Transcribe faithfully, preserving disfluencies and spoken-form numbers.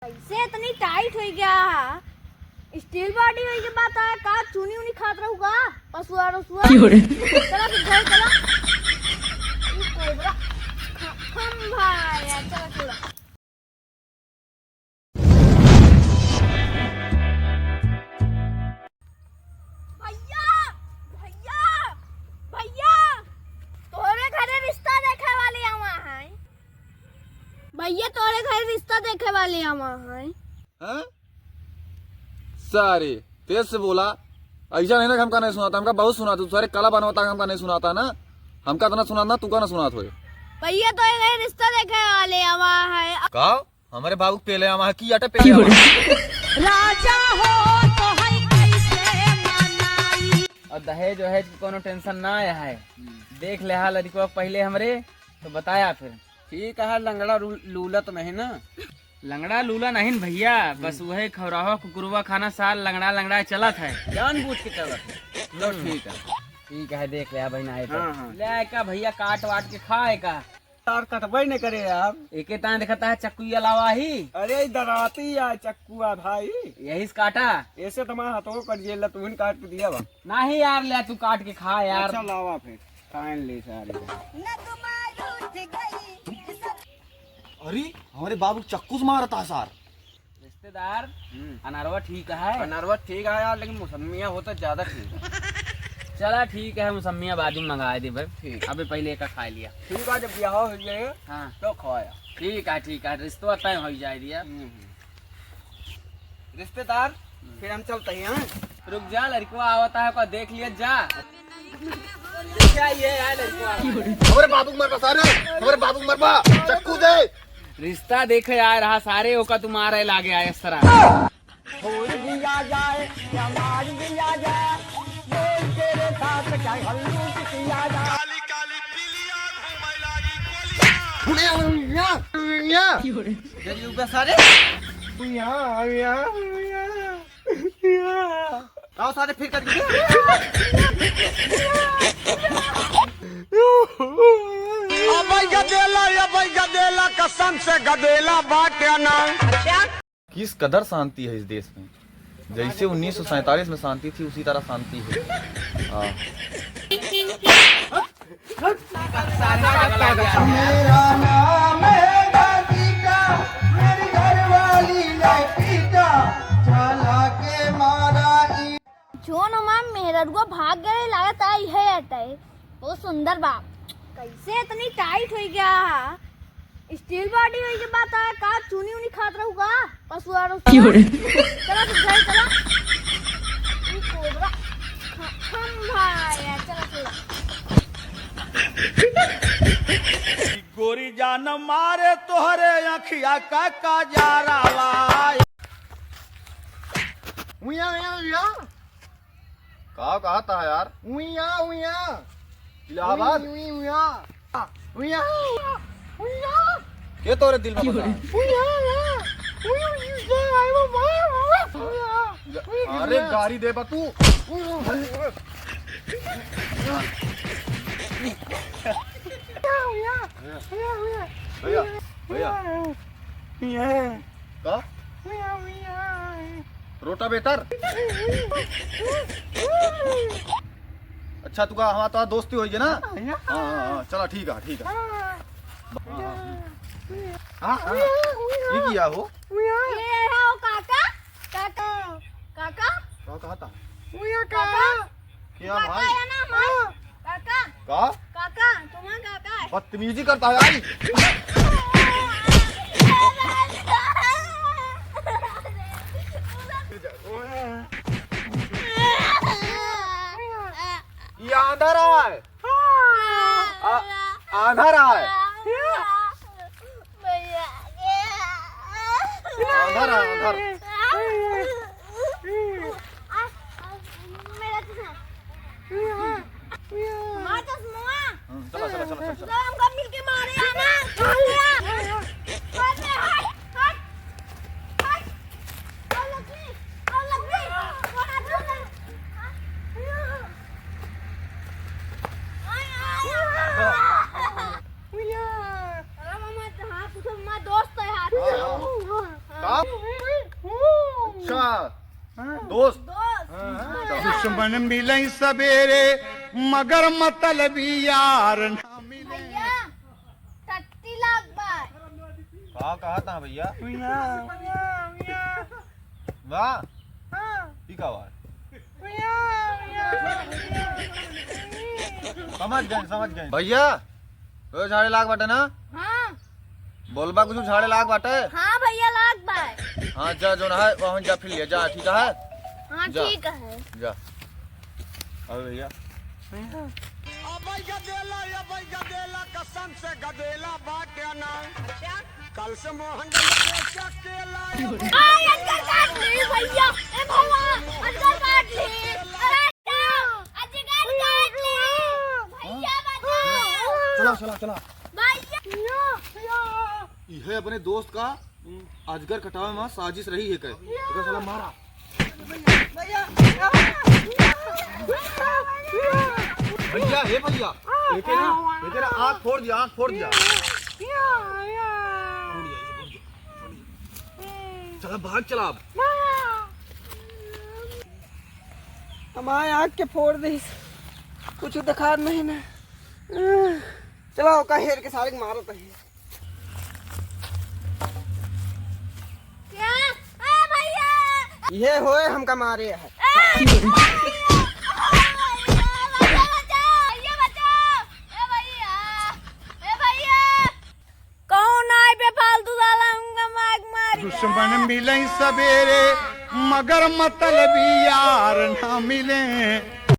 कैसे इतनी टाइट होइ गया है? स्टील बॉडी होइ के बात है, का चुनी उनी खात रहूगा? पसुआ रसुआ। क्यों रे? चला फिर घर चला। ई कोबरा ख-, खंभा है यार, चला छोड़ा। भैया, भैया, भैया, तोरे घरे रिश्ता देखे वाली आवा है। भैया, तोरे घरे रिश्ता देखे वाली आवा है। हैं? सारे, तेज से बोला। ऐसा नहीं ना, हमका नहीं सुनाता, हमका बहुत सुनाता। तू सारे कला बनवाता, हमका नहीं सुनाता ना, हमका इतना सुनाता ना, तुका ना सुनात होए। भैया, तोरे घरे रिश्ता देखे वाली आवा है। का? हमरे बाबू के पेले आवा है कि आटे पेले आवा है? राजा हो तो है कैसे मनाई। और दहेज वहेज की कोनो टेंशन ना आया है। देख ले हाल लड़िकवा पहले हमरे, तो बताया फिर। ठीक है, लंगड़ा रू-, लूला तो नहीं ना? लंगड़ा लूला नहीं न भैया, बस वही खौराहा कुकुरवा खाना साल लंगड़ा लंगड़ा चलत है। जानबूझ के चलत है। लो ठीक है। ठीक है, देख ले भाई ना आए तो। हाँ, हाँ। ले आए का भैया, काट वाट के खाए का? यार, कटबे न करे यार। एके तान देखता है, चक्कू ही अलावा ही। अरे, ई दराती है चक्कुआ भाई। यही से काटा। ऐसे तो हमारा हाथों को कट जेल, तू ही काट के दिया बा। नहीं यार, ले तू काट के खा यार। अच्छा, लावा फिर, खाए ले सारे। अरे, हमारे बाबू चक्कू से मारता है सार। रिश्तेदार, हम्म। अनरवा ठीक है? अनरवा ठीक है यार, लेकिन मौसमिया हो तो ज्यादा ठीक है। चला ठीक है, मौसमिया बाद में मंगा दे भाई। ठीक। अबे पहले एका खा लिया। ठीक है, जब ब्याह हो जाए हाँ। तो खाया। ठीक है, ठीक है, रिश्तवा तय हो जाए दिया। हम्म, हम्म। रिश्तेदार, हम्म। फिर हम चलते हैं, हाँ? रुक जा, लड़कवा आवता है, ओका देख लिया जा। क्या ये है लड़कवा? हमारे बाबू को मरबा सारे, हमारे बाबू को मरबा, चक्कू दे। रिश्ता देखे आ रहा सारे, ओका तुम्हारे लागे आए सरा। छोड़ दिया जाए या मार दिया जाए, बोल तेरे साथ क्या हल्लूक किया जाए। काली काली पिलिया घूमे लागी कोलिया। हुया, हुया, हुया। जल्दी उबे सारे। हुया, हुया, हुया, हुया। आओ सारे फिर कर दीजिए। अबे गदेला, अबे गदेला, कसम से गदेला बाटे ना। अच्छा। किस कदर शांति है इस देश में, जैसे उन्नीस सौ सैंतालीस में शांति थी, उसी तरह शांति है। हाँ। मेरा नाम है गांधी का, मेरी घरवाली ने पीटा, चला के मारा ईंट। जोन हमार मेहररुआ भाग गए, लागत आई है अटै। बहुत सुंदर बा। कैसे इतनी टाइट होइ गया? स्टील बॉडी होइ के बात है, का चुनी उनी खात रहूगा? पसुआ रसुआ। क्यों रे? चला तू घर चला। ई कोबरा ख-, खंभा है, चला चला। गोरी जान मारे तोहरे अखिया का काजरावा। उया, उया, उया। का कहता है यार? उइया, उइया। इलाहाबाद? उइ, उइ, उइया। उइया, उइया। के तोरे दिल में बसा है? उइया, उइया। उइया, उइया, उइया। अरे, उइया। गारी देबा तू। उइया, उइया। भैया, भैया। उइया। का? रोटावेटर? अच्छा, तुका हमार तो दोस्ती होई गे ना? हाँ, हाँ, हाँ, चला, ठीक है, ठीक है। हाँ, हाँ। हाँ, हाँ। ये किया हो? ये है वो काका, काका, काका। का कहता? काका। क्या काका भाई? है ना हमार? हाँ। काका। का? काका, तुम्हारा काका है। बदतमीजी करता है, आई। ये आंधा रहा है। आ-, आंधा रहा है। आंधा रहा है, आंधा। मेरा चश्मा। हमारा चश्मा। हम्म, चला, चला, चला, चला, चला। तो हमको मिलके मारे आना। हट, हट, हट। और लक्ष्मी, और लक्ष्मी, वो हाथ में। आय, आय, आय। अरे मामा, हाँ, तू तो हमारा दोस्त है यार। हाँ, हाँ। हाँ। का? अच्छा, हाँ। दोस्त। दोस्त। हाँ, हाँ। दुश्मन मिले सबेरे, मगर मतलबी यार ना मिले। भैया, टट्टी लाग बा। का कहत ह भैया? भैया, भैया, भैया। वाह। हाँ। ई का बात? भैया, भैया। समझ गए, समझ गए। भैया, ओ झाड़े लाग बाटे ना? हाँ। बोलबा कुछ झाड़े लाग बाटे? हाँ भैया, लाग बा। हाँ, जा, जोन है, वहाँ जा फिर लिया, जा, ठीक है? हाँ, जा। ठीक है। जा। अबे भैया। अबे गदेला, अबे गदेला, कसम से गदेला बाटे ना। अच्छा। कल से मोहन भैया बेचा केला। आ, अजगर काट ली भैया। ए भैया, अजगर काट ली। अरे, अजगर काट ली। भैया बचाओ। चला, चला, चला। भैया। इहे अपने दोस्त का अजगर कटावे में साजिश रही है कहे। एकर साला मारा। भैया, हे भैया, एके ना, एके ना आँख फोड़ दिया, आँख फोड़ दिया। चला, भाग चला अब। हमारे आँख के फोड़ दे, कुछ दिखा नहीं ना। चला, ओका हेर के सारे के मारत है। क्या? ए भैया! ये होए हमका मारे है। ए भैया! ए भैया, बचाओ! भैया, बचाओ! ए भैया! ए भैया! कौन आए बे फालतू साला, हमका मार मारी। दुश्मन मिले सबेरे, मगर मतलबी यार ना मिले।